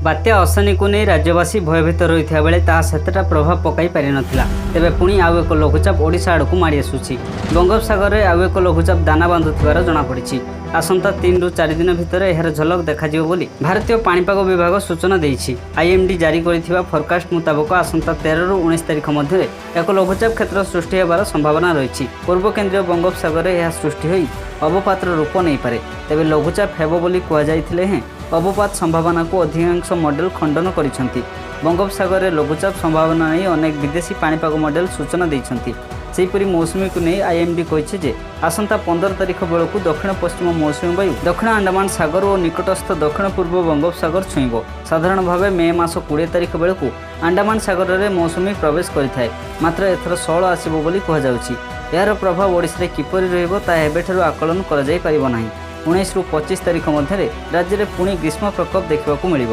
ବାତ୍ୟା ଅସାନୀକୁ ନେଇ ରାଜ୍ୟବାସୀ ଭୟଭୀତ ରହିଥିବା ବେଳେ ତାହା ସେତେଟା ପ୍ରଭାବ ପକାଇ ପାରିନଥିଲା। ତେବେ ପୁଣି ଆଉ ଏକ ଲଘୁଚାପ ଓଡ଼ିଶା ଆଡ଼କୁ ମାଡ଼ି ଆସୁଛି। ବଙ୍ଗୋପସାଗରରେ ଆଉ ଏକ ଲଘୁଚାପ ଦାନା ବାନ୍ଧୁଥିବାର ଜଣାପଡ଼ିଛି। ଆସନ୍ତା 3ରୁ 4 ଦିନ ଭିତରେ ଏହାର ଝଲକ ଦେଖାଯିବ ବୋଲି ଭାରତୀୟ ପାଣିପାଗ ବିଭାଗ ସୂଚନା ଦେଇଛି। ଆଇଏମ୍ଡି ଜାରି କରିଥିବା ଫୋରକାଷ୍ଟ ମୁତାବକ ଆସନ୍ତା 13ରୁ 19 ତାରିଖ ମଧ୍ୟରେ ଏକ ଲଘୁଚାପ କ୍ଷେତ୍ର ସୃଷ୍ଟି ହେବାର ସମ୍ଭାବନା ରହିଛି। ପୂର୍ବ କେନ୍ଦ୍ରୀୟ ବଙ୍ଗୋପସାଗରରେ ଏହା ସୃଷ୍ଟି ହୋଇ ଅବପାତର ରୂପ ନେଇପାରେ। ତେବେ ଲଘୁଚାପ ହେବ ବୋଲି କୁହାଯାଇଥିଲେ ହେଁ ଅବପାତ ସମ୍ଭାବନାକୁ ଅଧିକାଂଶ ମଡେଲ ଖଣ୍ଡନ କରିଛନ୍ତି। ବଙ୍ଗୋପସାଗରରେ ଲଘୁଚାପ ସମ୍ଭାବନା ନେଇ ଅନେକ ବିଦେଶୀ ପାଣିପାଗ ମଡେଲ ସୂଚନା ଦେଇଛନ୍ତି। ସେହିପରି ମୌସୁମୀକୁ ନେଇ ଆଇଏମ୍ଡି କହିଛି ଯେ ଆସନ୍ତା 15 ତାରିଖ ବେଳକୁ ଦକ୍ଷିଣ ପଶ୍ଚିମ ମୌସୁମୀ ବାୟୁ ଦକ୍ଷିଣ ଆଣ୍ଡାମାନ ସାଗର ଓ ନିକଟସ୍ଥ ଦକ୍ଷିଣ ପୂର୍ବ ବଙ୍ଗୋପସାଗର ଛୁଇଁବ। ସାଧାରଣ ଭାବେ ମେ ମାସ 20 ତାରିଖ ବେଳକୁ ଆଣ୍ଡାମାନ ସାଗରରେ ମୌସୁମୀ ପ୍ରବେଶ କରିଥାଏ। ମାତ୍ର ଏଥର 16 ଆସିବ ବୋଲି କୁହାଯାଉଛି। ଏହାର ପ୍ରଭାବ ଓଡ଼ିଶାରେ କିପରି ରହିବ, ତାହା ଏବେଠାରୁ ଆକଳନ କରାଯାଇପାରିବ ନାହିଁ। 19ରୁ 25 ତାରିଖ ମଧ୍ୟରେ ରାଜ୍ୟରେ ପୁଣି ଗ୍ରୀଷ୍ମ ପ୍ରକୋପ ଦେଖିବାକୁ ମିଳିବ।